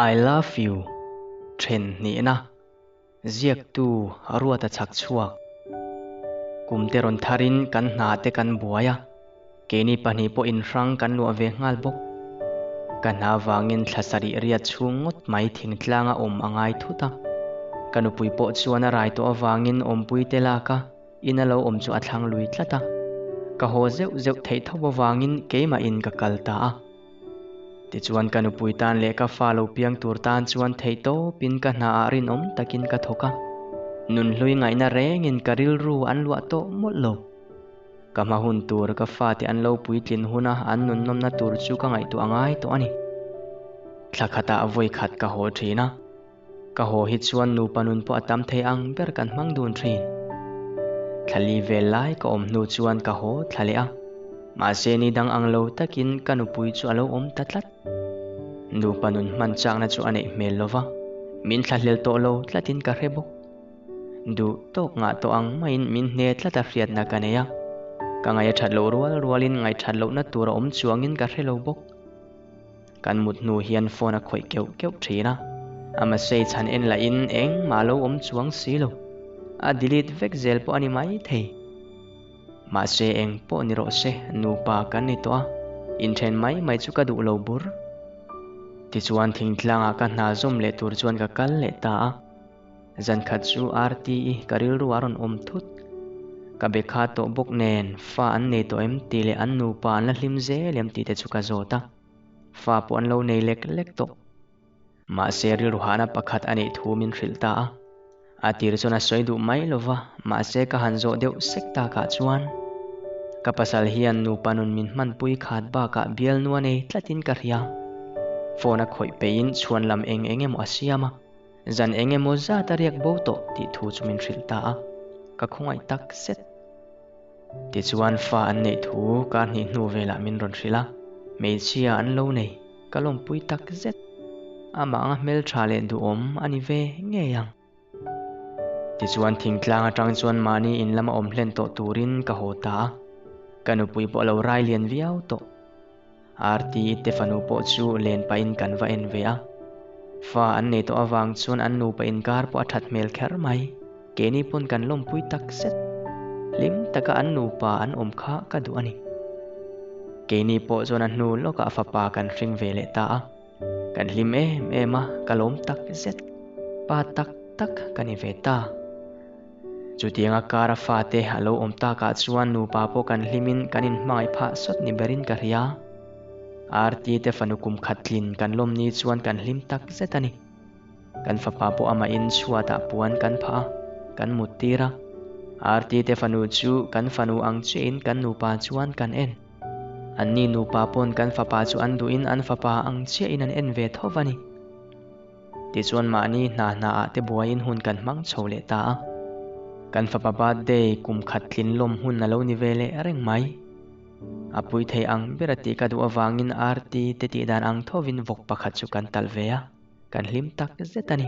I love you Then hnihna Ziaktu Ruata chhak chhuak Kum te rawn tharin kan hna te kan buai a, keini pahnih pawh inhrang kan luah ve nghal bawk. Ka hna vangin thla sarih riat chhung ngawt mai thingtlanga awm a ngai thut a. Ka nupui pawh chuan a rai tawh avangin awmpui te lak a, in a lo awm chu a thlang lui tlat a. Ka haw zeuh zeuh theih tho avangin keimahin ka kal ta a. Tichuan ka nupui tan leh ka fa lo piang tur tan chuan theih tawpin ka hnaah rinawm takin ka thawk a. Nunhlui ngaihna rengin ka rilru an luah tawh mawlh lo. Ka hma hun tur ka fate an lo puitlin huna an nunnawmna tur chu ka ngaihtuah ngai tawh a ni. Thla khatah vawi khat ka haw thin a. Ka haw hi chuan nupa nun pawh a tam thei ang ber kan hmang dun thin. Thla li vel lai ka awm hnu chuan ka haw thla leh a. Mahse ni dang ang lo takin ka nupui chu a lo awm ta tlat. Nupa nun hman chakna chu a neih hmel lo va, min thlahlel tawh lo tlatin ka hre bawk. Duh tawk ngah tawh ang maiin min hne tlat a hriatna ka nei a. Ka ngaih a that loh rual rualin ngaihthat lohna tur a awm chuangin ka hre lo bawk. Kan mut hnu hian phone a khawih keuh keuh thin a, a message han en lahin engmah lo awm chuang si lo. A delete vek zel pawh a ni mai thei. Mahse eng pawh ni rawh se, nupa kan ni tawh a, inthen mai mai chu ka duh lo bur. Tichuan thingtlangah ka hna zawm leh tur chuan ka kal leh ta a. Zankhat chu RTE ka rilru a rawn awm thut. Ka be kha tawh bawk nen fa an nei tawh em tih leh an nupa an la hlim zel em tih te chu ka zawt a. Fa pawh an lo nei lek lek tawh. Mahse rilru hahna pakhat a neih thu min hrilh ta a. A tir chuan a sawi duh mai lo va, mahse ka han zawh deuh sek takah chuan ka pasal hian nupa nun min hmanpui khat bakah bialnu a nei tlatin ka hria. Phone a khawih peihin chhuan lam eng eng emaw a siam a. Zan eng emaw zat a riak bo tawh tih thu chu min hrilh ta a, ka khawngaih tak zet. Tichuan fa an neih thu kar hnih hnu velah min rawn hrilh a, hmeichhia an lo nei, ka lawmpui tak zet. Amah anga hmeltha leh duhawm a ni ve ngei ang. Tichuan thingtlang atang chuan mahni in lama awm hlen tawh turin ka haw ta a, ka nupui pawh a lo rai lian viau tawh. Arti te fanu pawh chu len pahin kan va en ve a. Fa an nei tawh avang chuan an nupa inkar pawh a that hmel kher mai. Keini pawn kan lawmpui tak zet. Hlim taka an nupa an awm kha ka duh a ni. Keini pawh chuan a hnu lawkah fapa kan hring ve leh ta a. Kan hlim em em a, ka lawm tak zet. Pa tak tak ka ni ve ta. Chutianga kara fate a lo awm takah chuan nupa pawh kan hlimin kan inhmangaih phah sawt ni berin ka hria. Arti te fanu kum khat tlin kan lawm ni chuan kan hlim tak zet a ni. Kan fapa pawh amahin chhuatah puan kan phah a, kan mut tir a. Arti te fanu chu kan fanu ang chiahin kan nupa chuan kan en. Anni nupa pawn kan fapa chu an duhin an fapa ang chiahin an en ve tho va ni. Tichuan mahni hna hnaah te buaiin hun kan hmang chho leh ta a. Kan fapa birthday kum khat tlin lawm hun a lo ni ve leh reng mai. A pui thei ang ber a tih ka duh avangin Arti te tih dan ang thovin vawk pakhat chu kan talh ve a, kan hlim tak zet a ni.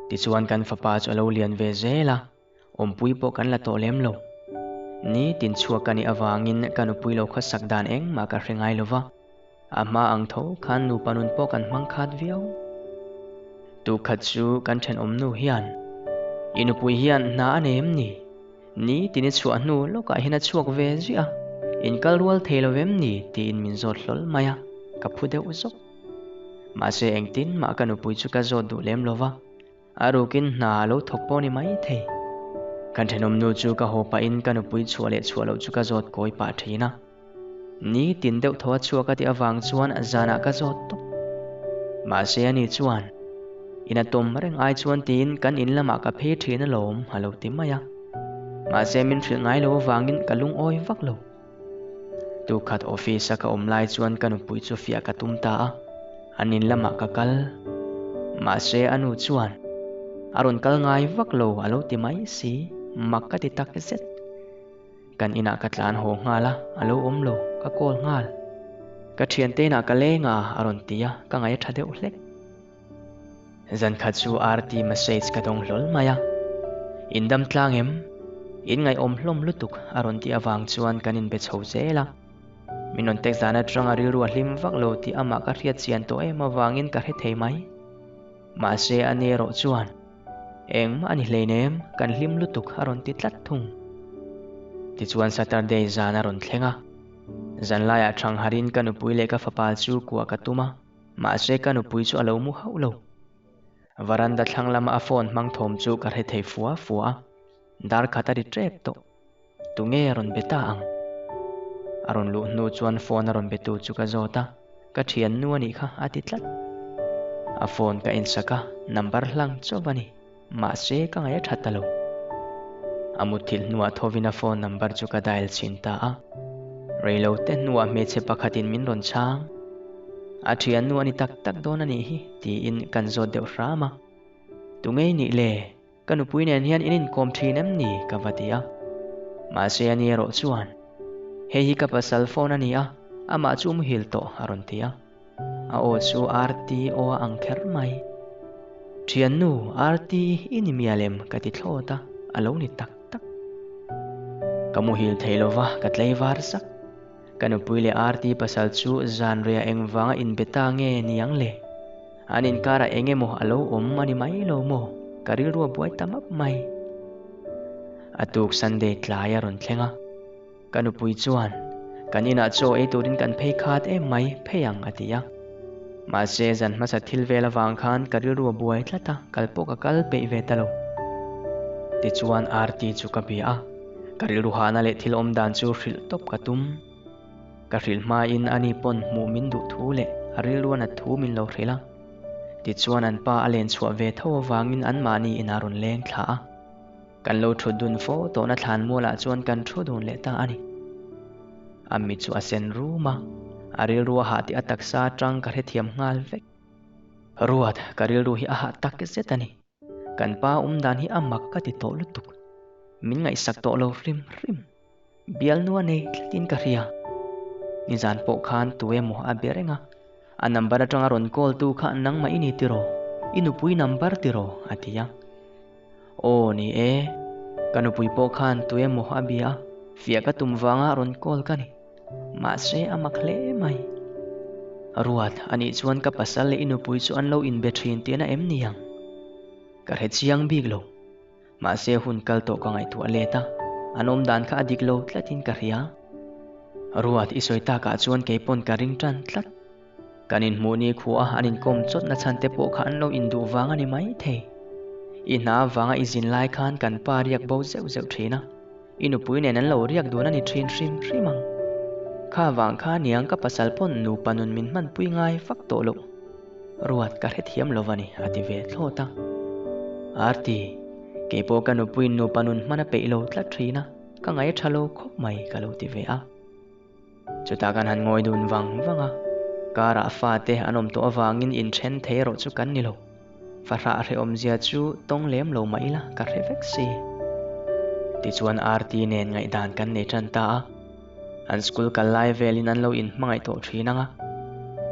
Tichuan kan fapa chu a lo lian ve zel a, awmpui pawh kan la tawh lem lo. Nitin chhuak ka nih avangin ka nupui lo khawsak dan engmah ka hre ngai lo va. A hma ang tho khan nupa nun pawh kan hmang khat viau. Tukhat chu kan thenawm nu hian, I nupui hian hna a nei em ni? Ni tin i chhuah hnu lawkah hian a chhuak ve zuih a, in kal rual thei lo em ni? tiin min zawt hlawl mai a, ka phu deuh zawk. Mahse engtin mah ka nupui chu ka zawt duh lem lo va. A rukin hna a lo thawk pawh ni mai thei. Kan thenawm nu chu ka haw pahin ka nupui chhuah leh chhuah loh chu ka zawt kawi pah thin a. Ni tin deuh tho a chhuak a tih avang chuan zanah ka zawt tawp. Mahse ani chuan, In a tawm reng ai chuan tiin kan in lamah ka phei thin alawm a lo ti mai a. Mahse min hrilh ngai lo avangin ka lungawi vak lo. Tukhat office a ka awm lai chuan ka nupui chu fiah ka tum ta a, an in lamah ka kal. Mahse a nu chuan, A rawn kal ngai vak lo a lo ti mai si, mak ka ti tak zet. Kan inah ka tlan haw nghal a, a lo awm lo, ka call nghal. Ka thiante inah ka leng a, a rawn ti a, ka ngaih a tha deuh hlek. Zankhat chu RT message ka dawng hlawl mai a, In dam tlang em? In ngaihawm hlawm lutuk a rawn tih avang chuan kan inbe chho zel a. Min rawn text dan atanga rilru a hlim vak lo tih amah ka hriat chian tawh em avangin ka hre thei mai. Mahse a ni erawh chuan, Engmah a ni hleinem, kan hlim lutuk a rawn ti tlat thung. Tichuan Saturday zan a rawn thleng a. Zanlaiah thangharin ka nupui leh ka fapa chu kuah ka tum a, mahse ka nupui chu a lo mu hauh lo. Varanda thlang lama a phone hmang thawm chu ka hre thei fua fua a, dar khat a ri tep tawh. Tunge a rawn be ta ang? A rawn luh hnu chuan phone a rawn be tu chu ka zawt a, ka thiannu a nih kha a ti tlat. A phone ka ensak a, number hlang chauh a ni, mahse ka ngaih a tha ta lo. A mutthilh hnuah thovin a phone number chu ka dial chhin ta a, reilote hnuah hmeichhe pakhatin min rawn chhang. A thiannu a ni tak tak dawn a nih hi tiin kan zawt deuh hram a. Tunge i nih le? Ka nupui nen hian in inkawm thin em ni? ka va ti a. Mahse a ni erawh chuan, Hei hi ka pasal phone a ni a, amah chu muhil tawh a rawn ti a. A aw chu RT aw a ang kher mai. Thiannu, RT i ni mial em? ka ti thlawt a, a lo ni tak tak. Ka muhil thei lo va, ka tlei var sak. Ka nupui leh RT pasal chu zanriah engvanga inbe ta nge niang le? An inkarah eng emaw a lo awm a ni mai lo maw? Ka rilru a buai ta map mai. A tuk Sunday tlai a rawn thleng a. Ka nupui chuan, Kan inah chaw ei turin kan phei khat em mai, phei ang a ti a. Mahse zan hmasa thil vel avang khan ka rilru a buai tlat a, kal pawh ka kal peih ve ta lo. Tichuan RT chu ka bia a. Ka rilru hahna leh thil awm dan chu hrilh tawp ka tum. Ka hrilh hmain ani pawn hmuh min duh thu leh a rilru a nat thu min lo hrilh a. Tichuan an pa a len chhuah ve tho avangin anmahni inah rawn leng thla a. Kan lo thut dun fo tawhna thlan mualah chuan kan thu dun leh ta a ni. A mit chu a sen rum a, a rilru a hah tih a taksa atang ka hrethiam nghal vek. Ruat, ka rilru hi a hah tak zet a ni. Kan pa awm dan hi a mak ka ti tawh lutuk. Min ngaihsak tawh lo hrim hrim. Bialnu a nei tlatin ka hria. Nizan pawh khan tu emaw a be reng a. A number atanga rawn call tu kha nangmah i ni tiraw? I nupui number tiraw? a ti a. Aw ni e, ka nupui pawh khan tu emaw a bia a, fiah ka tum vanga rawn call ka ni. Mahse a mak hle mai. Ruat, anih chuan ka pasal leh i nupui chu an lo inbe thin tihna em ni ang? Ka hre chiang bik lo. Mahse hun kal tawh ka ngaihtuah let a, an awm dan kha a dik lo tlatin ka hria. Ruat, i sawi takah chuan kei pawn ka ring tan tlat. Kan inhmuh ni khua a an inkawm chawt na chhan te pawh kha an lo induh vang a ni mai thei. I hna avanga i zin lai khan kan pa riak bo zeuh zeuh thin a. I nupui nen an lo riak dun a ni thin hrim hrim ang. Kha vang kha niang ka pasal pawn nupa nun min hmanpui ngai fak tawh loh. Ruat ka hrethiam lo va ni a ti ve thlawt a. Arti, kei pawh ka nupuiin nupa nun hman a peih lo tlat thin a, ka ngaih tha lo khawp mai ka lo ti ve a. Chutah kan han ngawi dun vang vang a, karah fate an awm tawh avangin inthen thei erawh chu kan ni lo. Fahrah hrehawmzia chu tawng lem lo mah ila ka hre vek si. Tichuan RT nen ngaihdan kan nei tan ta a, an school kal lai velin an lo inhmangaih tawh thin ang a.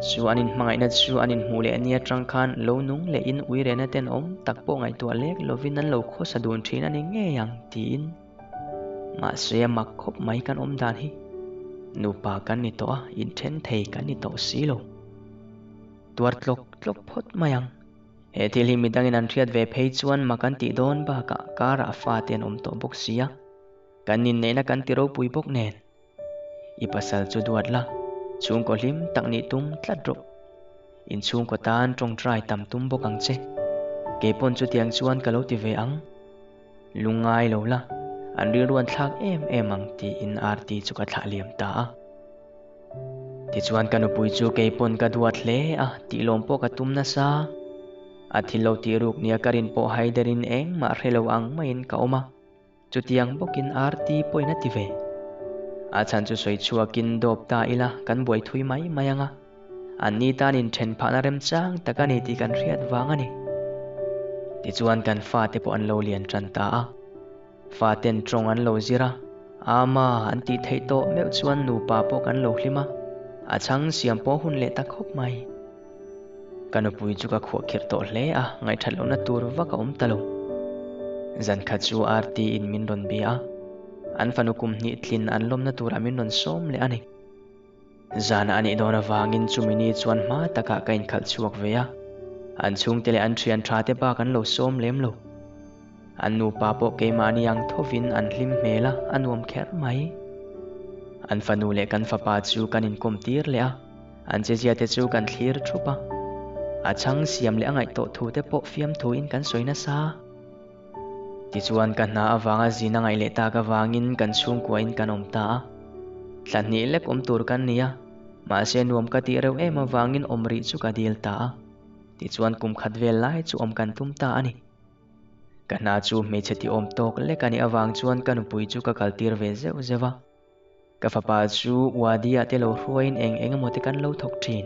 Chu an inhmangaihna chu an inhmuh leh ni atang khan lo nung leh in uirehna tenawm tak pawh ngaihtuah lek lovin an lo khawsa dun thin a ni ngei ang tiin Mahse a mak khawp mai kan awm dan hi. Nupa kan ni tawh a, inthen thei kan ni tawh si lo. Tuar tlawk tlawk phawt mai ang. He thil hi midangin an hriat ve phei chuan mak an tih dawn bakah karah fate an awm tawh bawk si a, kan inneihna kan ti ropui bawk nen. I pasal chu duat la, chhungkaw hlim tak nih tum tlat rawh. In chhungkaw tan tawngtai tam tum bawk ang che. Keipawn chutiang chuan ka lo ti ve ang. Lungngai lo la, an rilru an thlak em em ang tiin Arti chu ka thlah liam ta a. Tichuan ka nupui chu keipawn ka duat hle a, tih lawm pawh ka tum nasa. A thil lo tih ruk nia ka rin pawh haiderin engmah hre lo ang maiin ka awm a, chutiang bawkin Arti pawhin a ti ve. A chhan chu sawi chhuakin dawp ta ila kan buai thui mai mai ang a. Anni tan inthen phahna remchang tak a ni tih kan hriat vang a ni. Tichuan kan fate pawh an lo lian tan ta a. Faten tawng an lo zir a, Ama an tih theih tawh meuh chuan nupa pawh kan lo hlim a, a chhang siam pawh hun leh ta khawp mai. Ka nupui chu ka khuahkhirh tawh hle a, ngaihthat lohna tur vak a awm ta lo. Zan khat chu RT in min rawn bia a, an fanu kum hnih tlin an lawmna turah min rawn sawm leh a ni. Zan a nih dawn avangin chumi ni chuan hma takah ka inkhalh chhuak ve a, an chhungte leh an thian tha te bak an lo sawm lem lo. An nupa pawh keimahni ang thovin an hlim hmel a, a nuam kher mai. An fanu leh kan fapa chu kan inkawm tir leh a, an chezia te chu kan thlir thup a. A chhang siam leh a ngaih tawh thu te pawh fiamthuin kan sawi nasa. Tichuan ka hna avanga zin a ngaih leh tak avangin kan chhungkuain kan awm ta a. Thla hnih lek awm tur kan ni a, mahse nuam ka tih reuh em avangin awm rih chu ka dil ta a. Tichuan kum khat vel lai chu awm kan tum ta a ni. Ka hna chu hmeichhe ti awm tawk lek a nih avang chuan ka nupui chu ka kaltir ve zeuh zeuh a. Ka fapa chu Wadi-ah te lo hruaiin eng eng emaw te kan lo thawk thin.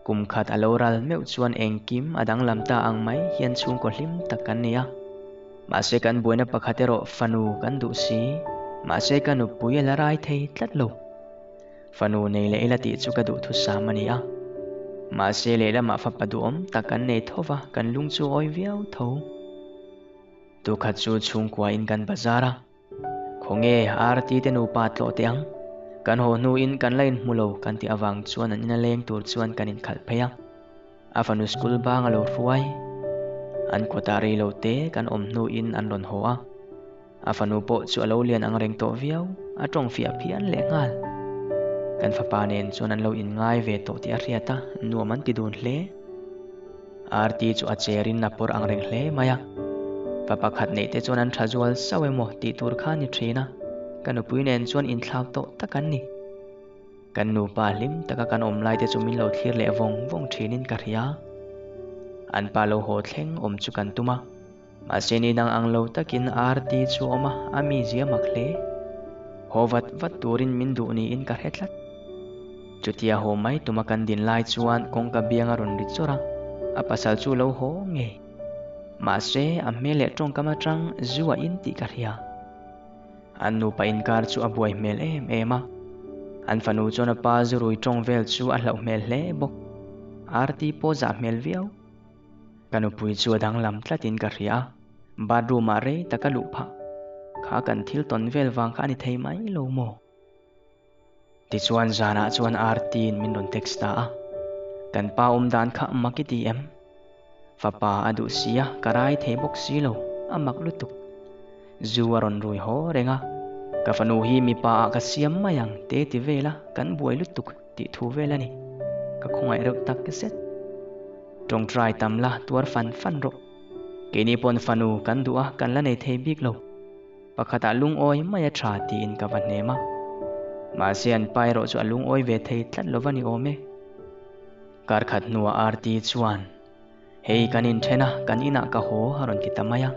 Kum khat a lo ral meuh chuan engkim a danglam ta ang mai hian chhungkaw hlim tak kan ni a. Mahse kan buaina pakhat erawh fanu kan duh si, mahse ka nupui a la rai thei tlat lo. Fanu nei leh ila tih chu ka duhthusam a ni a. Mahse lehlamah fapa duhawm tak kan nei tho va, kan lung chu awi viau tho. Tukhat chu chhungkuain kan bazar a. Khawnge Arti te nupa tlawh teh ang? Kan haw hnuin kan la inhmu lo kan tih avang chuan an ina leng tur chuan kan inkhalh phei a. A fanu school bang a lo hruai. An kawtah rei lo te kan awm hnuin an rawn haw a. A fanu pawh chu a lo lian ang reng tawh viau, a tawng fiah phian leh nghal. Kan fapa nen chuan an lo inngai ve tawh tih a hriat a, nuam an ti dun hle. Arti chu a cherin a pawr ang reng hle mai a. Pa pakhat neih te chuan an tha zual sauh emaw tih tur kha a ni thin a, ka nupui nen chuan inthlak tawh tak an ni. Kan nupa hlim taka kan awm lai te chu min lo thlir leh vawng vawng thinin ka hria. An pa lo haw thleng awm chu kan tum a, mahse ni dang ang lo takin Arti chu awm a, a mizia mak hle. Haw vat vat turin min duh niin ka hre tlat. Chutia haw mai tuma kan din lai chuan kawngka biang a rawn ri chawrh a, a pasal chu lo haw ngei. Mahse, a hmel leh tawngkam atang zu a in tih ka hria. An nupa inkar chu a buai hmel em em a. An fanu chuan a pa zu rui tawng vel chu a hlauh hmel hle bawk. Arti pawh zah hmel viau. Ka nupui chu a danglam tlatin ka hria a, bathroom ah rei tak a luh phah. Kha kan thil tawn vel vang kha a ni thei mai lo maw? Tichuan zanah chuan Artiin min rawn text ta a, Kan pa awm dan kha mak i ti em? Fapa a duh si a, ka rai thei bawk si lo, a mak lutuk. Zu a rawn rui haw reng a, Ka fanu hi mipa ah ka siam mai ang te ti vel a, kan buai lutuk tih thu vel a ni. Ka khawngaih reuh tak zet. Tawngtai tam la tuar fan fan rawh. Keini pawn fanu kan duh a, kan la nei thei bik lo. Pakhatah lungawi mai a tha tiin ka va hnem a. Mahse an pa erawh chu a lungawi ve thei tlat lo va ni awm e. Kar khat hnuah Arti chuan, Hei kan inthen a, kan inah ka haw a rawn ti ta mai a.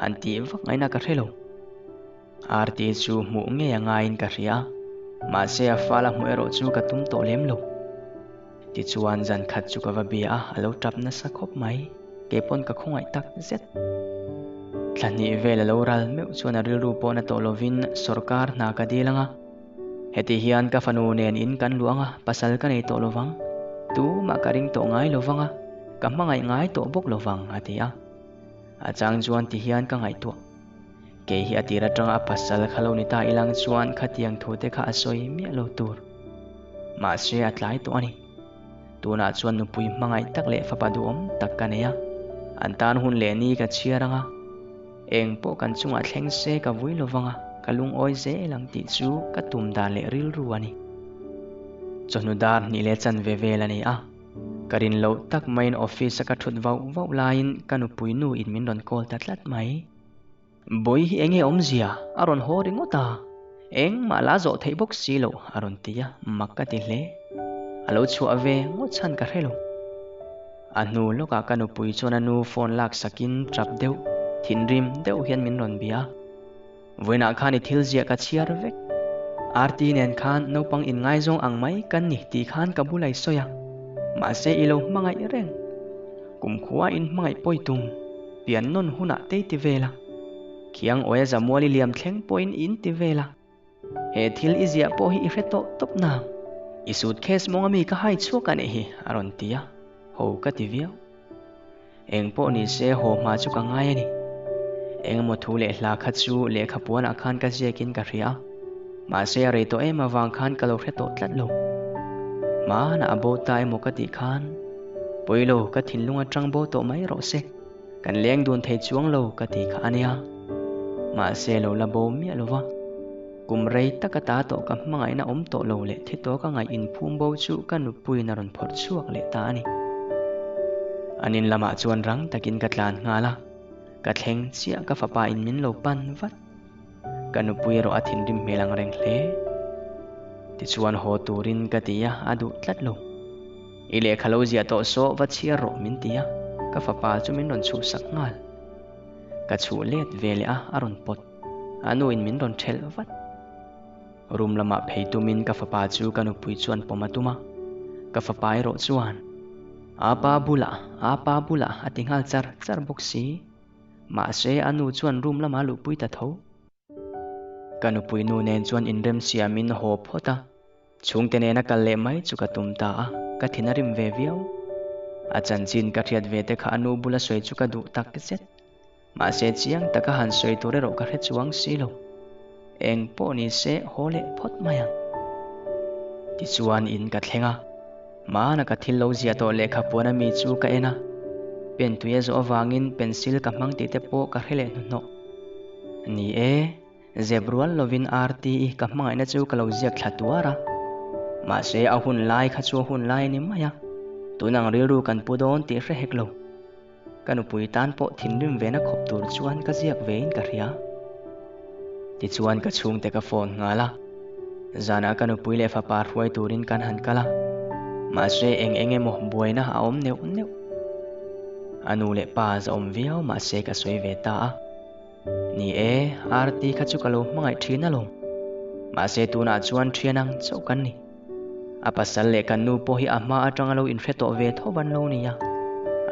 Han tih vak ngaihna ka hre lo. Arti chu hmuh ngei a ngaiin ka hria a, mahse a fal a hmuh erawh chu ka tum tawh lem lo. Tichuan zan khat chu ka va bia a, a lo tap nasa khawp mai. Kei pawn ka khawngaih tak zet. Thla hnih vel a lo ral meuh chuan a rilru pawh na tawh lovin sawrkar hna ka dil ang a. Heti hian ka fanu nen in kan luh ang a, pasal ka nei tawh lovang. Tumah ka ring tawh ngai lovang a, ka hmangaih ngai tawh bawk lovang, a ti a. A chang chuan ti hian ka ngaihtuah. Kei hi a tir atanga a pasal kha lo ni ta ilang chuan khatiang thu te kha a sawi miah lo tur. Mahse a tlai tawh a ni. Tunah chuan nupui hmangaih tak leh fapa duhawm tak ka nei a, an tan hun leh ni ka chhiar ang a, eng pawh kan chungah thleng se ka vui lo vang a, ka lungawi zel ang tih chu ka tum dan leh rilru a ni. Chawhnu dar hnih leh chanve vel a ni a, ka rin loh tak maiin office a ka thut vauh vauh laiin ka nupui nu in min rawn call ta tlat mai. Bawi hi enge awmzia? A rawn haw ringawt a, engmah la zawh theih bawk si lo a rawn ti a, mak ka ti hle. A lo chhuah ve ngawt chhan ka hre lo. A hnu lawkah ka nupui chuan a nu phone lak sakin tap deuh, thinrim deuh hian min rawn bia a. Vawiinah khan i thil ziah ka chhiar vek. Arti nen khan naupang inngaizawng ang mai kan ni tih khan ka bula i sawi a, mahse i lo hmangaih reng. Kumkhua in hmangaih pawi tum. Pian nawn hunah te i ti vel a, khiang awia zamual i liam thleng pawhin in ti vel a, he thil i ziah pawh hi i hre tawh tawp nang, i suitcase mawng ami ka hai chhuak a nih hi a rawn ti a, ho ka ti viau. Eng pawh ni se haw hma chu ka ngai a ni. Engemaw thu leh hla kha chu lehkha puanah khan ka ziakin ka hria a. Mahse a rei tawh em avang khan ka lo hre tawh tlat lo. Hmanah a bo ta emaw ka tih khan, Pawilo, ka thinlung atang bo tawh mai rawh se, kan leng dun thei chuang lo ka ti kha a nia. Mahse lo la bo miah lo va. Kum rei taka ta tawh ka hmangaihna awm tawh lo leh thi tawh ka ngaih inphum bo chu ka nupuiin a rawn phawrh chhuak leh ta a ni. An in lamah chuan rang takin ka tlan nghal a, ka thleng chiah ka fapa in min lo pan vat. Ka nupui erawh a thinrim hmel ang reng hle. Tichuan haw turin ka ti a, a duh tlat lo. I lehkha lo ziah tawh saw va chhiar rawh min ti a, ka fapa chu min rawn chhuhsak nghal. Ka chhuh let ve leh a, a rawn pawt. A nu in min rawn thelh vat. Room lamah phei tumin ka fapa chu ka nupui chuan pawm a tum a, ka fapa erawh chuan, Apa bulah, apa bulah a ti nghal char char bawk si. Mahse a nu chuan room lamah luhpui ta tho. Ka nupui nu nen chuan inrem siamin haw phawt a, chhungte nena kal leh mai chu ka tum ta a, ka thin a rim ve viau. A chanchin ka hriat ve te kha a nu bula sawi chu ka duh tak zet. Mahse chiang taka han sawi tur erawh ka hre chuang si lo. Eng pawh ni se haw leh phawt mai ang. Tichuan in ka thleng a, hmana ka thil lo ziah tawh lehkha puan ami chu ka en a, pen tui a zawh avangin pencil ka hmang tih te pawh ka hre leh hnuhnawh. Ni e, zep rual lovin RTE ka hmangaihna chu ka lo ziak thla tuar a. Mahse a hun lai kha chu a hun lai a ni mai a, tunang rilru kan pu dawn tih hre hek lo. Ka nupui tan pawh thinrim ve na khawp tur chuan ka ziak ve in ka hria. Tichuan ka chhungte ka phone nghal a, zanah ka nupui leh fapa hruai turin kan han kal a, mahse eng eng emaw buaina a awm neuh neuh. A nu leh pa za awm viau mahse ka sawi ve ta a. Ni e, RT kha chu ka lo hmangaih thin alawm. Mahse tunah chuan thian ang chauh kan ni. A pasal leh kan nu pawh hi a hma atanga lo inhre tawh ve tho van lo nia.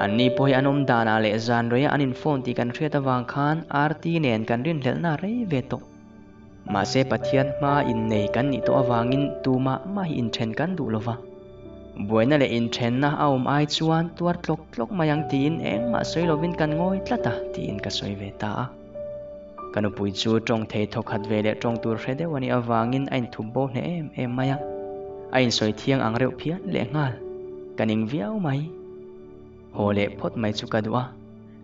An ni pawh hi an awm danah leh zan reia an inphone tih kan hriat avang khan RT nen kan rinhlelhna rei ve tawh. Mahse Pathian hma innei kan nih tawh avangin tumah mah hi inthen kan duh lova. Buaina leh inthenna a awm ai chuan tuar tlawk tlawk mai ang tiin engmah sawi lovin kan ngawi tlat a tiin ka sawi ve ta a. Ka nupui chu tawng thei thawkhat ve leh tawng tur hre deuh a nih avangin a inthup bo hneh em em mai a. A insawi thiang ang reuh phian leh nghal. Ka ning viau mai. Haw leh phawt mai chu ka duh a.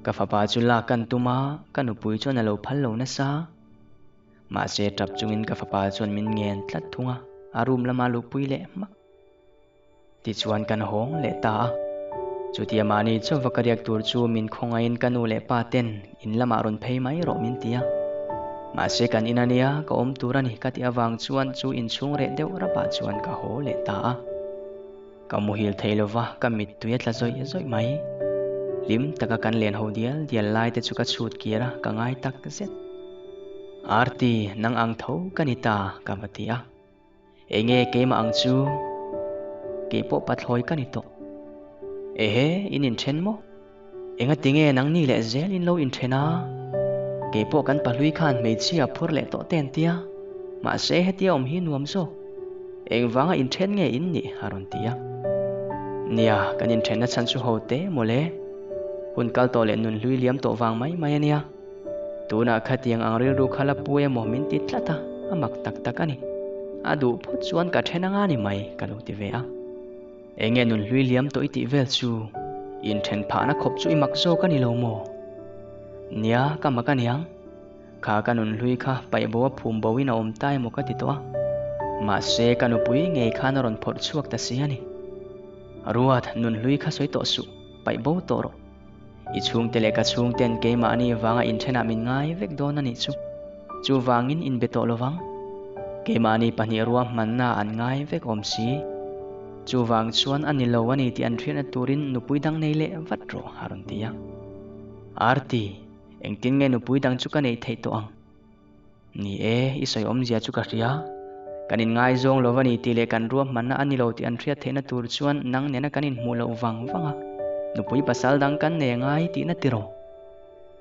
Ka fapa chu lak kan tum a, ka nupui chuan a lo phal lo nasa. Mahse tap chungin ka fapa chuan min ngen tlat thung a, a room lama luhpui leh hmak. Tichuan kan hawng leh ta a. Chutia mahni chauva ka riak tur chu min khawngaihin ka nu leh pa ten in lamah rawn phei mai rawh min ti a. Mahse kan in ania ka awm tur a ni ka tih avang chuan chu inchhung reh deuh rapah chuan ka haw leh ta a. Ka muhil thei lova ka mittui a tla zawih zawih mai. Hlim taka kan len ho dial dial lai te chu ka chhut kir a, ka ngai tak zet. Arti, nang ang tho ka ni ta, ka va ti a. Enge keimah ang chu? Kei pawh pathlawi ka ni tawh. Ehe, in inthen maw? Engati nge nangni leh zel in lo inthen a? Kei pawh kan pahlui khan hmeichhia phur leh tawh te an tia. Mahse hetia awm hi nuam zawk. Engvanga inthen nge in nih? a rawn ti a. Nia, kan inthenna chhan chu ho te mawle. Hun kal tawh leh nunhlui liam tawh vang mai mai a nia. Tunah khatiang ang rilru kha la pu emaw min ti tlat a, a mak tak tak a ni. A duh phawt chuan ka then anga ni mai, ka lo ti ve a. Enge nunhlui liam tawh i tih vel chu inthen phahna khawp chu i mak zawk a ni lo maw? Nia, ka mak a niang. Kha ka nunhlui kha paih bo a phum bo in a awm ta emaw ka ti tawh a. Mahse ka nupui ngei khan a rawn phawrh chhuak ta si a ni. Ruat, nunhlui kha sawi tawh suh, paih bo tawh rawh. I chhungte leh ka chhungten keimahni vanga inthenah min ngai vek dawn a nih chu. Chuvangin inbe tawh lovang. Keimahni pahnih ruahmanna an ngai vek awm si. Chuvang chuan a ni lo a ni tih an hriatna turin nupui dang nei leh vat rawh a rawn ti a. Arti, engtin nge nupui dang chu ka neih theih tawh ang? Ni e, i sawi awmzia chu ka hria. Kan inngaizawng lo va ni tih leh kan ruahmanna a ni lo tih an hriat theihna tur chuan nang nena kan inhmuh loh vang vang a, nupui pasal dang kan nei ngai tihna tiraw?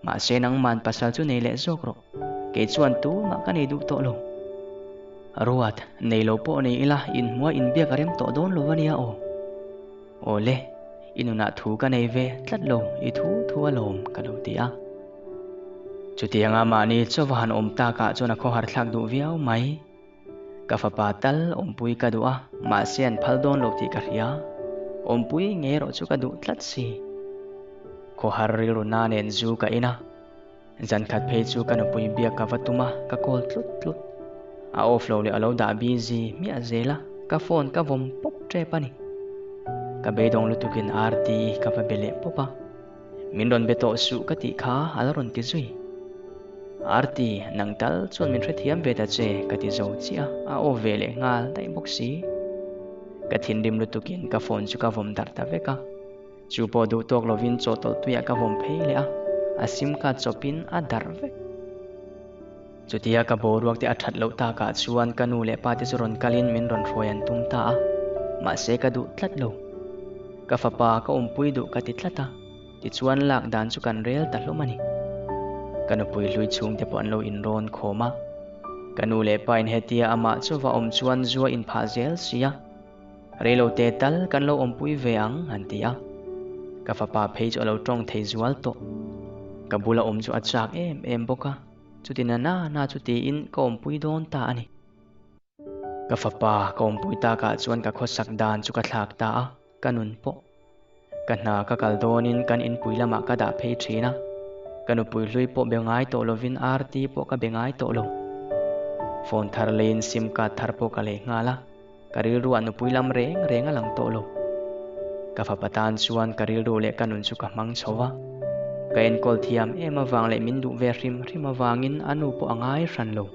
Mahse nangman pasal chu nei leh zawk rawh, kei chuan tumah ka nei duh tawh lo. Ruat, nei lo pawh nei ila inhmuha inbiak a rem tawh dawn lo va nia aw. Aw le, i nunah thu ka nei ve tlat lo, i thu thu alawm ka lo ti a. Chutianga mahni chauva han awm takah chuan a khawhar thlak duh viau mai. Ka fapa tal awmpui ka duh a, mahse an phal dawn lo tih ka hria. Awmpui nge erawh chu ka duh tlat si. Khawhar rilru na nen zu ka in a. Zankhat phei chu ka nupui biak ka va tum a, ka call tlut tlut. A off lo leh a lo dah busy hmiah zel a, ka phone ka vawm pawp tep a ni. Ka beidawng lutukin Arti ka va be leh pawp a. Min rawn be tawh suh ka tih kha a la rawn ti zui. Arti, nang tal chuan min hrethiam ve ta che ka ti zo chiah a, a off ve leh nghal daih bawk si. Ka thinrim lutukin ka phone chu ka vawm darh ta vek a. Chu pawh duh tawk lovin chawhtawlh tuiah ka vawm phei leh a, a sim card chawpin a darh vek. Chutia ka boruak te a that loh takah chuan ka nu leh pa te chu rawn kalin min rawn hruai an tum ta a, mahse ka duh tlat lo. Ka fapa ka awmpui duh ka ti tlat a, tichuan lak dan chu kan rel ta hlawm a ni. Ka nupui hlui chhungte pawh an lo inrawn khawm a, ka nu leh pa in hetia amah chu va awm chuan zua inphah zel si a. Reilote tal kan lo awmpui ve ang an ti a. Ka fapa phei chu a lo tawng thei zual tawh. Ka bula awm chu a chak em em bawk a, chuti na na na chu tiin ka awmpui dawn ta a ni. Ka fapa ka awmpui takah chuan ka khawsak dan chu ka thlak ta a, ka nun pawh. Ka hna ka kal dawnin kan inpui lamah ka dah phei thin a, ka nupui hlui pawh be ngai tawh lovin RT pawh ka be ngai tawh lo. Phone thar leiin sim card thar pawh ka lei nghal a, ka rilruah nupui lam reng reng a lang tawh lo. Ka fapa tan chuan ka rilru leh ka nun chu ka hmang chho va, ka enkawl thiam em avang leh min duh ve hrim hrim avangin a nu pawh a ngai hran lo.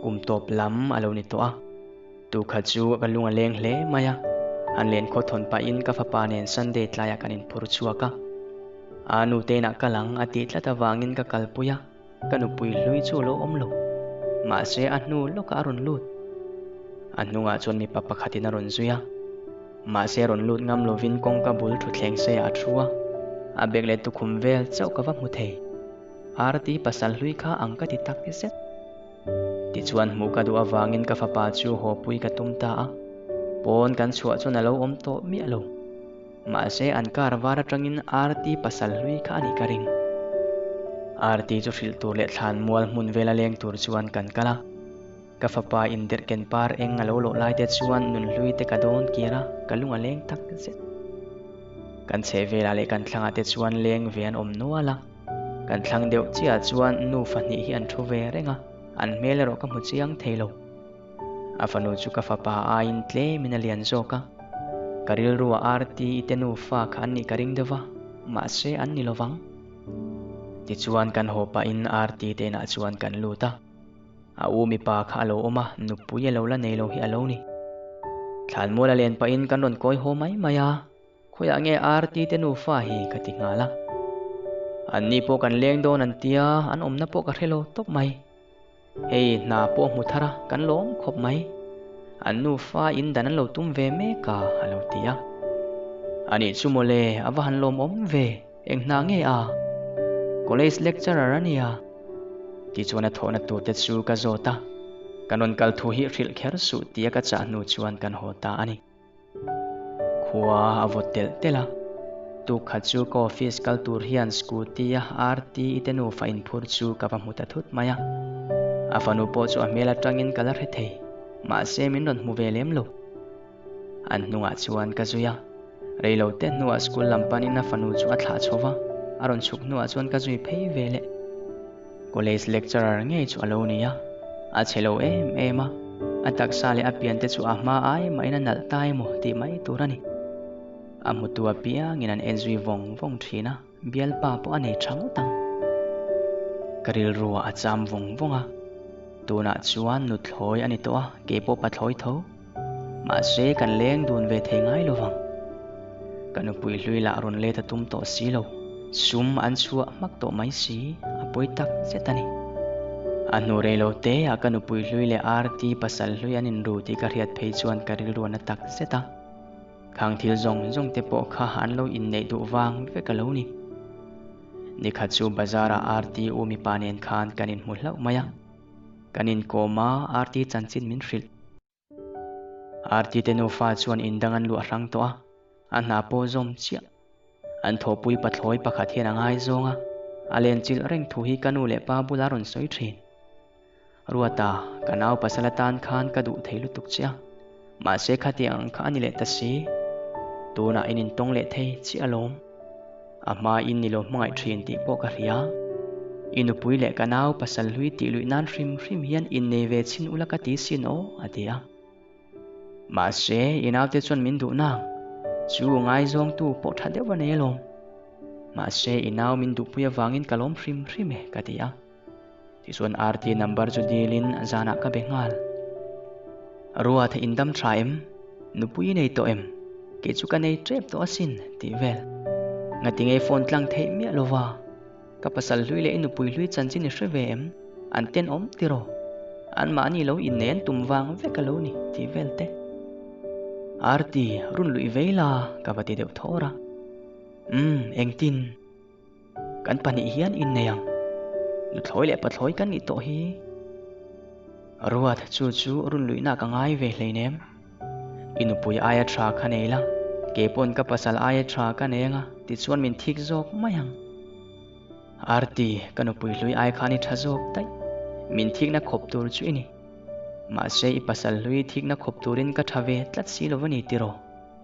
Kum tawp lam a lo ni tawh a. Tukhat chu ka lung a leng hle mai a, han len khaw thawn pahin ka fapa nen Sunday tlaiah kan inphur chhuak a. A nu te inah kal ang a tih tlat avangin ka kalpui a, ka nupui hlui chu a lo awm lo. Mahse a hnu lawkah a rawn lut. A hnungah chuan mipa pakhatin a rawn zui a. Mahse rawn lut ngam lovin kawngka bul thutthleng seiah a thu a, a bek leh tukhum vel chauh ka va hmu thei. Arti pasal hlui kha ang ka ti tak zet. Tichuan hmuh ka duh avangin ka fapa chu haw pui ka tum ta a, pawn kan chhuah chuan a lo awm tawh miah lo. Mahse an car var atangin Arti pasal hlui kha a nih ka ring. Arti chu hrilh tur leh thlan mual hmun vela leng tur chuan kan kal a, ka fapa inderhken par eng a lo lawh lai te chuan nunhlui te ka dawn kir a, ka lung a leng tak zet. Kan chhehvelah leh kan thlangah te chuan leng ve an awm nual a. Kan thlang deuh chiah chuan nu fahnih hi an thu ve reng a, an hmel erawh ka hmu chiang thei lo. A fanu chu ka fapa aiin tlemin a lian zawk a, ka rilruah Arti i te nufa kha an nih ka ring deuh va, mahse an ni lovang. Tichuan kan haw pahin Arti te inah chuan kan lut a. A u mipa kha a lo awm a, nupui a lo la nei lo hi a lo ni. Thlanmual a len pahin kan rawn kawi haw mai mai a. Khawiah nge Arti te nufa hi ka ti nghal a. Anni pawh kan leng dawn an tia, an awmna pawh ka hre lo tawp mai. Hei hna pawh hmu thar a, kan lawm khawp mai. An nufa in dan an lo tum ve mek a, a lo ti a. Anih chu mawle, a va han lawmawm ve, eng hna nge a? College lecturer a nia. Tichuan a thawhna tur te chu ka zawt a, kan rawn kal thu hi hrilh kher suh tia ka chah hnu chuan kan haw ta a ni. Khua a vawt telh telh a, tukkhat chu ka office kal tur hian scooty a RT i te nufa inphur chu ka va hmu ta thut mai a. A fanu pawh chu a hmel atangin ka la hre thei, mahse min rawn hmu ve lem lo. An hnungah chuan ka zui a, reilo te hnuah school lam panin a fanu chu a thlah chho va, a rawn chhuk hnuah chuan ka zui phei ve leh. College lecturer ngei chu a lo ni a, a chhe lo em em a, a taksa leh a pian te chu a hma ai mahin a nalh ta emaw tih mai tur a ni. A hmutu apiangin an en zui vawng vawng thin a, bialpa pawh a nei tha ngawt ang. Ka rilruah a cham vawng vawng a, tunah chuan nuthlawi a ni tawh a, keipawh pathlawi tho. Mahse kan leng dun ve thei ngai lo vang. Ka nupui hlui lah rawn let a tum tawh si lo. Sum an chhuah hmak tawh mai si, a pawi tak zet a ni. A hnu rei lo te ah ka nupui hlui leh RT pasal hlui an inru tih ka hriat phei chuan ka rilru a na tak zet a. Khang thil zawng zawng te pawh kha an lo inneih duh vang vek a lo ni. Nikhat chu bazar ah RT u mipa nen khan kan inhmu hlauh mai a. Kan inkawm a, RT chanchin min hrilh. RT te nufa chuan in dang an luah hrang tawh a, a hna pawh zawm chiah. An thawhpui pathlawi pakhat hian a ngaizawng a, a lenchilh reng thu hi ka nu leh pa bula rawn sawi thin. Ruata, ka nau pasal atan khan ka duh thei lutuk che a, mahse khatiang ang kha a ni leh ta si. Tunah in intawng leh thei chiah alawm. A hma in ni lo hmangaih thin tih pawh ka hria. I nupui leh ka nau pasal hlui tih luih nan hrim hrim hian innei ve chhin ula ka ti sin aw, a ti a. Mahse, i naute chuan min duh nang. Chu ngaizawngtu pawh tha deuh a nei alawm. Mahse, i nau min duhpui avangin ka lawm hrim hrim e, ka ti a. Tichuan RT number chu dilin zanah ka be nghal. Ruat in dam tha em? Nupui i nei tawh em? Kei chu ka nei tep tawh asin, tih vel. Ngatinge phone tlang theih miah lova? Ka pasal hlui leh i nupui hlui chanchin i hre ve em? An tenawm tiraw? Anmahni lo innei an tum vang vek a lo ni, tih vel te. RT, run luih vei la, ka va ti deuh thawr a. Umm, engtin? Kan pahnih hian innei ang. Nuthlawi leh pathlawi kan nih tawh hi. Ruat, chu chu run luihna ka ngai ve hleinem. I nupui aia tha kha nei la, kei pawn ka pasal aia tha ka nei anga tichuan min thik zawk mai ang. Arti, ka nupui hlui ai khan i tha zawk daih. Min thikna khawp tur chu i ni. Mahse i pasal hlui thikna khawp turin ka tha ve tlat si lo va ni tiraw?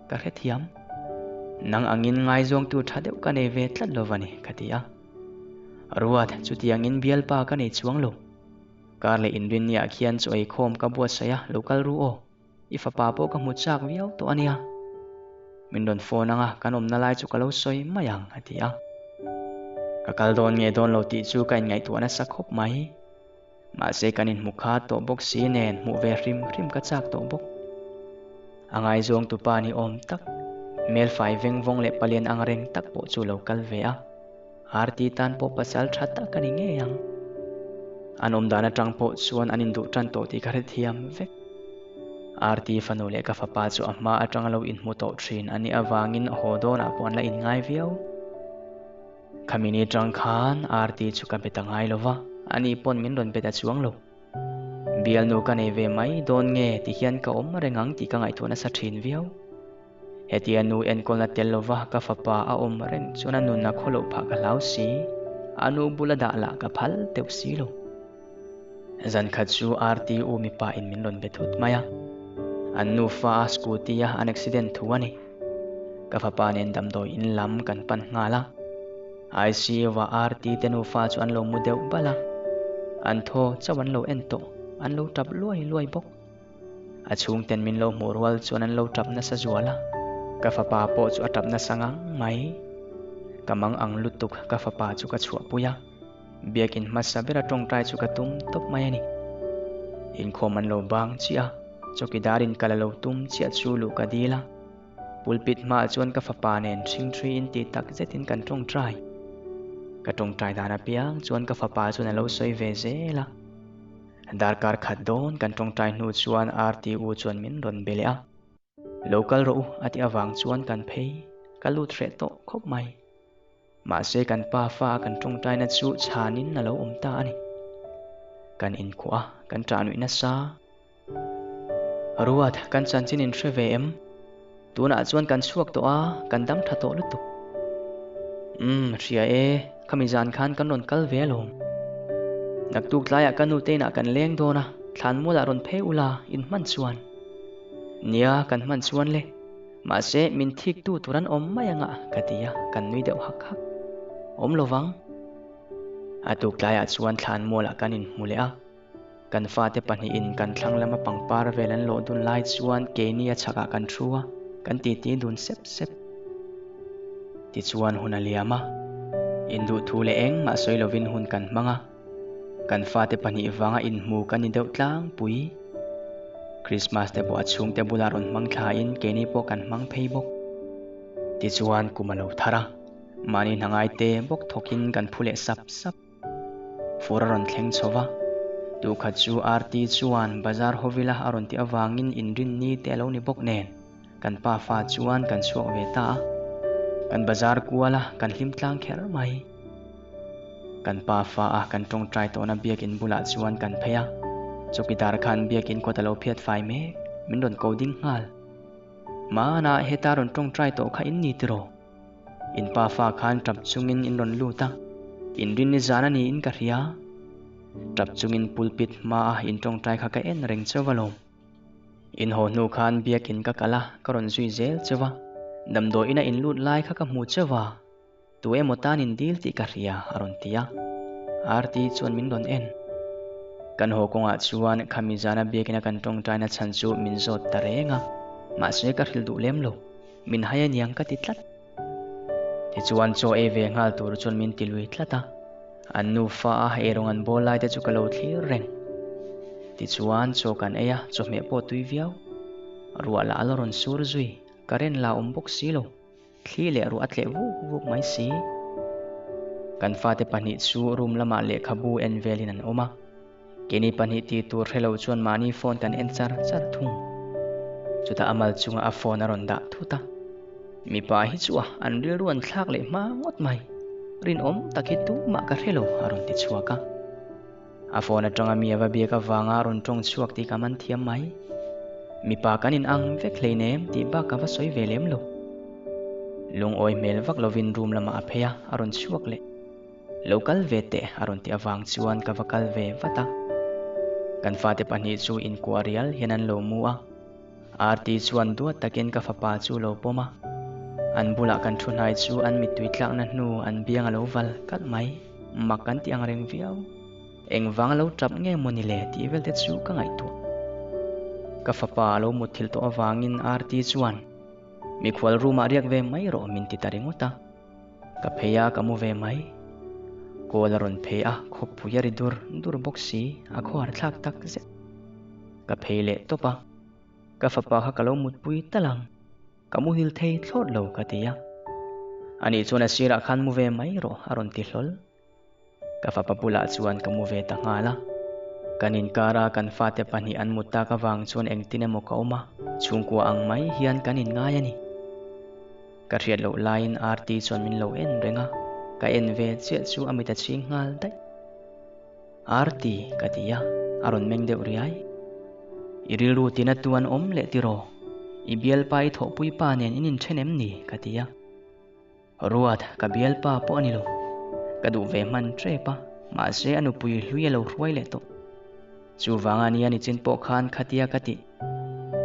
Ka hrethiam. Nang angin ngaizawngtu tha deuh ka nei ve tlat lo va ni, ka ti a. Ruat, chutiangin bialpa ka nei chuang lo. Kar leh inrinniah khian chaw eikhawm ka buatsaih a, lo kal ru aw. I fapa pawh ka hmu chak viau tawh a nia. Min rawn phone anga kan awmna lai chu ka lo sawi mai ang, a ti a. Ka kal dawn nge dawn lo tih chu ka inngaihtuah nasa khawp mai. Mahse kan inhmu kha tawh bawk si nen hmuh ve hrim hrim ka chak tawh bawk. A ngaizawng tupa ni awm tak, hmelfai veng vawng leh palian ang reng tak pawh chu lo kal ve a. Arti tan pawh pasal tha tak a ni ngei ang. An awm dan atang pawh chuan an induh tan tawh tih ka hrethiam vek. Arti fanu leh ka fapa chu a hma atanga lo inhmu tawh thin a nih avangin haw dawnah pawh an la inngai viau. Khami ni tang khan Arti chu ka be ta ngai lo va, ani pawn min rawn be ta chuang lo. Bialnu ka nei ve mai dawn nge ti hian ka awm reng ang tih ka ngaihtuah nasa thin viau. Hetia nu enkawlna tel lova ka fapa a awm reng chuan a nun a khawloh phah ka hlau si, a nu bula dah lah ka phal deuh si lo. Zan khat chu RTU mipa in min rawn be thut mai a, an nufa a scooty a an accident thu a ni. Ka fapa nen damdawi in lam kan pan nghal a, ICU ah RT te nufa chu an lo mu deuh bal a, an thaw chauh an lo en tawh, an lo tap luai luai bawk. A chhungten min lo hmuh rual chuan an lo tap nasa zual a, ka fapa pawh chu a tap nasa ngang mai. Ka mang ang lutuk ka fapa chu ka chhuahpui a, biakin hmasa bera tawngtai chu ka tum tawp mai a ni. Inkhawm an lo bang chiah a, chawkidar in kal a lo tum chiah chu luh ka dil a. Pulpit hmaah chuan ka fapa nen ṭhingṭhi in tih tak zetin kan tawngtai. Ka tawngtai dan apiang chuan ka fapa chuan a lo sawi ve zel a. Darkar khat dawn kan tawngtai hnu chuan RTU chuan min rawn be leh a. Lo kal rawh u a tih avang chuan kan phei ka lut hreh tawh khawp mai. Mahse kan pa fa a kan tawngtaina chu chhanin a lo awm ta a ni. Kan inkuah a, kan ṭah nuih nasa. Ruat, kan chanchin in hre ve em? Tunah chuan kan chhuak tawh a, kan dam tha tawh lutuk. Umm, hria e, khami zan khan kan rawn kal ve alawm. Naktuk tlaiah ka nute inah kan leng dawn a, thlanmualah rawn phei ula, in hman chuan. Nia, kan hman chuan le. Mahse, min thiktu tur an awm mai anga, ka ti a, kan nui deuh hak hak. Awm lovang. A tuk tlaiah chuan thlanmualah kan inhmu leh a. Kan fate pahnihin kan thlang lama pangpar vel an lawh dun lai chuan keini a chhakah kan thu a, kan titi dun sep sep. Tichuan hun a liam a, induhthu leh engmah sawi lovin hun kan hmang a, kan fate pahnih vanga inhmu kan ni deuh tlangpui. Krismas te pawh a chhungte bulah rawn hmang thlain keini pawh kan hmang phei bawk. Tichuan kum a lo thar a, mahni hna ngaite bawk thawkin kan phu leh sap sap. Fur a rawn thleng chho va, tukhat chu RT chuan bazar hawila a rawn tih avangin inrinni te a lo ni bawk nen, kan pa fa chuan kan chhuak ve ta a. Kan bazar kual a, kan hlim tlang kher mai. Kan pa fa a kan tawngtai tawhna biakin bulah chuan kan phei a, chawkidar khan biakin kawt a lo phiat fai mek, min rawn ko ding nghal. Hmanah heta rawn tawngtai tawh kha in ni tiraw? In pa fa khan tap chungin in rawn lut a, in rin ni zan a niin ka hria. Tap chungin pulpit hmaa in tawngtai kha ka en reng chauh alawm. In haw hnu khan biakin ka kal a, ka rawn zui zel chauh a. Damdawi ina in lut lai kha ka hmu chauh a, tu emaw tan in dil tih ka hria a rawn ti a. Arti chuan min rawn en. Kan haw kawngah chuan khami zana biakina kan tawngtaina chhan chu min zawt ta reng a, mahse ka hrilh duh lem lo. Min hai aniang ka ti tlat. Tichuan chaw ei ve nghal tur chuan min ti lui tlat a, an nufa a eirawng an bawl lai te chu ka lo thlir reng. Tichuan chaw kan ei a, chawhmeh pawh tui viau. Ruah lah a la rawn sur zui, current lah a awm bawk si lo, thli leh ruah a tleh vuk vuk mai si. Kan fate pahnih chu room lamah lehkhabu en velin an awm a. Keini pahnih tih tur hre lo chuan mahni phone kan en char char thung. Chutah a mal chungah a phone a rawn dah thut a. Mipa hi chu a an rilru an thlak leh hma ngawt mai. Rinawm tak hi tumah ka hre lo a rawn ti chhuak a. A phone atanga mi a va biak avanga a rawn tawng chhuak tih ka man thiam mai. Mipa kan in ang vek hleinem tih bak ka va sawi ve lem lo. Lungawi hmel vak lovin room lamah a phei a, a rawn chhuak leh. Lo kal ve teh a rawn tih avang chuan ka va kal ve vat a. Kan fate pahnih chu inkuah rial hian an lo mu a. Arti chuan duat takin ka fapa chu lo pawm a. An bulah kan thu hnai chu an mittui tlakna hnu an biang a lo val kalh mai. Mak kan tih ang reng viau. Engvang a lo tap nge maw ni le tih vel te chu ka ngaihtuah. Ka fapa a lo mutthilh tawh avangin Arti chuan mikhual room ah riak ve mai rawh min ti ta ringawt a. Ka phei a, ka mu ve mai. Kawl a rawn phei a, khawpui a ri dur dur bawk si, a khuar thlak tak zet. Ka phei leh tawp a, ka fapa kha ka lo mutpui tal ang, ka muhil thei thlawt lo ka ti a. Anih chuan a sirah khan mu ve mai rawh a rawn ti hlawl. Ka fapa bulah chuan ka mu ve ta nghal a. Kan inkara kan fate pahnih an mut tak avang chuan engtin emaw ka awm a, chhungkua ang mai hian kan inngai a ni. Ka hriat loh laiin Arti chuan min lo en reng a, ka en ve chiah chu a mit a chhing nghal daih. Arti ka ti a, a rawn meng deuh riai. I rilru tina tu an awm leh tiraw? I bialpa i thawhpui pa nen in inthen em ni? ka ti a. Ruat, ka bialpa pawh a ni lo. Ka duh ve hman tep a, mahse a nupui hlui a lo hruai leh tawh. Chuvanga nia nichin pawh khan khatia ka tih.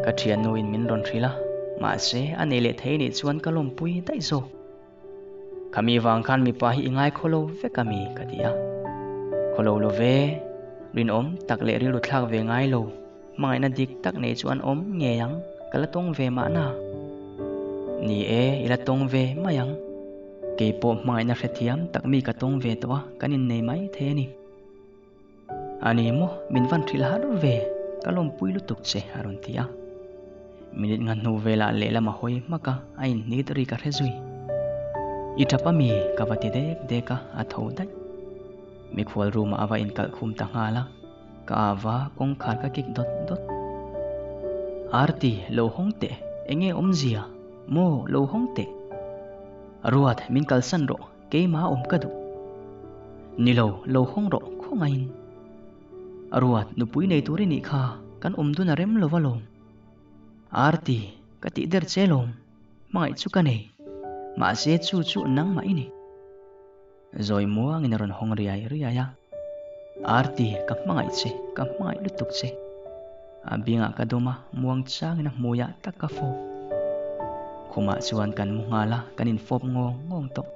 Ka thiannu in min rawn hrilh a, mahse a nei leh thei nih chuan ka lawmpui daih zawk. Khami vang khan mipa hi i ngai khaw lo vek a mi ka ti a. Khaw lo lo ve, rinawm tak leh rilru thlak ve ngai lo. Hmangaihna dik tak nei chu an awm ngei ang, ka la tawng ve mahna. Ni e, i la tawng ve mai ang. Kei pawh hmangaihna hrethiam tak mi ka tawng ve tawh a, kan innei mai thei a ni. A ni maw, min van hrilh har ve, ka lawmpui lutuk che, a rawn ti a. Minute nga hnu velah lehlam a hawi hmak a, a inhnit ri ka hre zui. I tap a mi, ka va ti dek dek a, a tho daih. Mikhual room ah a va inkalh khum ta nghal a. Ka ava kawngkhar ka kik dawt dawt. Arti, lo hawng teh, enge awmzia? Maw, lo hawng teh. Ruat, min kalsan rawh, keimah awm ka duh. Ni lo, lo hawng rawh, khawngaihin. Ruat, nupui nei tur i nih kha, kan awm dun a rem lo alawm. Arti, ka tih der che lawm, hmangaih chu ka nei, mahse chu chu nangmah i ni. Zawi muangin a rawn hawng riai riai a. Arti, ka hmangaih che, ka hmangaih lutuk che. A biangah ka dawm a, muang changin a hmuiah tak ka fawp. Khumah chuan kan mu nghal a, kan infawp ngawng ngawng tawh.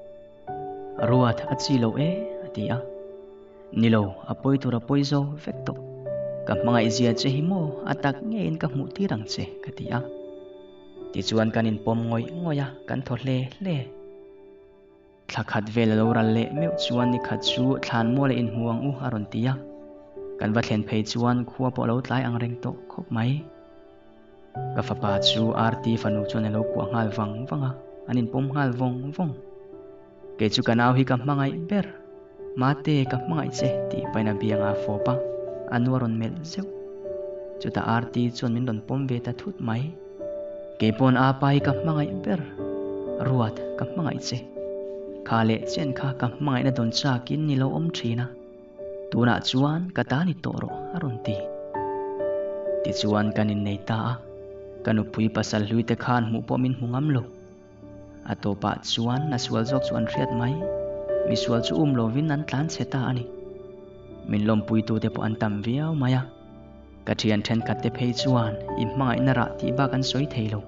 Ruat, a chi lo e, a ti a. Ni lo, a pawi tur a pawi zo vek tawh. Ka hmangaih zia che hi maw, a tak ngeiin ka hmuh tir ang che, ka ti a. Tichuan kan inpawm ngawih ngawih a, kan thaw hle hle. Thla khat vel a lo ral leh meuh chuan ni khat chu thlan mual a inhmu ang u a rawn ti a. Kan va thlen phei chuan khua pawh a lo tlai ang reng tawh khawp mai. Ka fapa chu Arti fanu chuan a lo kuah nghal vang vang a, an inpawm nghal vawng vawng. Kei chu ka nau hi ka hmangaih ber. Mate ka hmangaih che tih pahin a biang a fawp a, a nu a rawn melh zeuh. Chutah Arti chuan min rawn pawm ve ta thut mai. Kei pawn apa hi ka hmangaih ber, Ruat ka hmangaih che. Kha leh chen kha ka hmangaihna dawn chakin ni lo awm thin a, tunah chuan ka ta ni tawh rawh a rawn ti. Tichuan kan innei ta a, ka nupui pasal hlui te khan hmuh pawh min hmu ngam lo. A tawpah chuan a sual zawk chu an hriat mai. Misual chu um lovin an tlan chhe ta a ni. Min lawmpuitute pawh an tam viau mai a. Ka thian thenkhatte phei chuan i hmangaihna rah tih bak an sawi thei lo,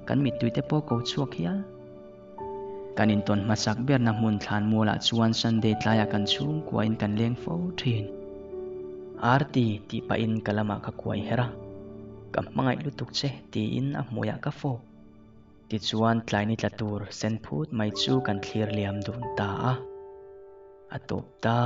kan mittuite pawh ko chhuak hial. Kan intawn hmasak berna hmun thlan mualah chuan Sunday tlaiah kan chhungkuain kan leng fo thin. Aarti tih pahin ka lamah ka kuai her a, Ka hmangaih lutuk che tiin a hmuiah ka fawp. Tichuan tlai ni tla tur sen phut mai chu kan thlir liam dun ta a, a tawp ta.